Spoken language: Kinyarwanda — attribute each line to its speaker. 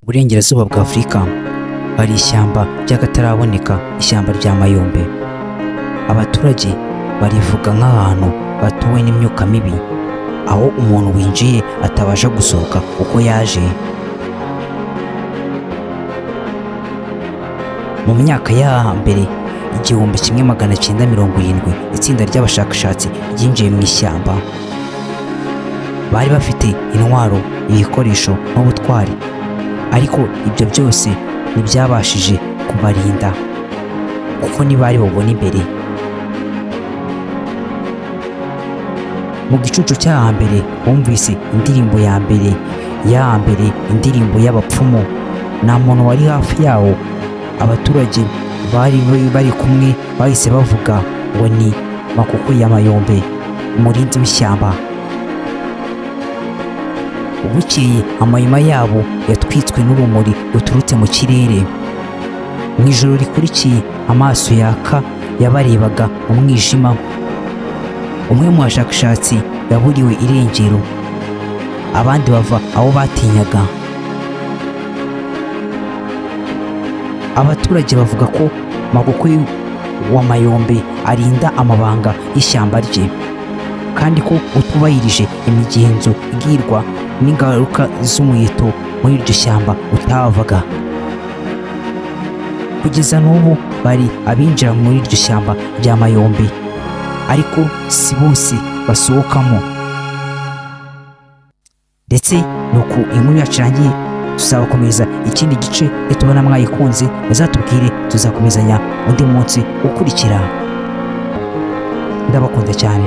Speaker 1: Burengerazuba bwa Afurika hari ishyamba ry'akataraboneka, ishyamba rya Mayombe. Abaturage barivuga nk'ahantu batuwe n'imyuka mibi, aho umuntu winjiye atabasha gusohoka uko yaje. Mu myaka ya hambere 1970, itsinda ry'abashakashatsi ryinjiye mu ishyamba. Bari bafite intwaro, ibikoresho n'ubutwari, ariko ibyo byose ntibyabashije kubarinda kuko ntibari bubone imbere. Mu gicucu cya hambere bumvise indirimbo ya mbere ya hambere, indirimbo y'abapfumu. Nta muntu wari hafi yawo. Abaturage bari bari kumwe bahise bavuga ngo ni Makuku ya Mayombe, umurinzi w'ishyamba. Bukeye amahema yabo yatwitswe n'urumuri ruturutse mu kirere. Mu ijoro rikurikiye, amaso yaka yabarebaga mu mwijima. Umwe mu bashakashatsi yaburiwe irengero, abandi bava aho batinyaga. Abaturage bavuga ko Makuku wa Mayombe arinda amabanga y'ishyamba rye, kandi ko utubahirije imigenzo igirwa n'ingaruka z'umuheto muri iryo shyamba utavaga. Kugeza n'ubu bari abinjira muri iryo shyamba rya Mayombe, ariko si bose basohokamo. Ndetse nuko inkuru yacu irangiye, tuzabakomeza ikindi gice. Nitubona mwayikunze muzatubwire, tuzakomezanya undi munsi ukurikira. Ndabakunda cyane.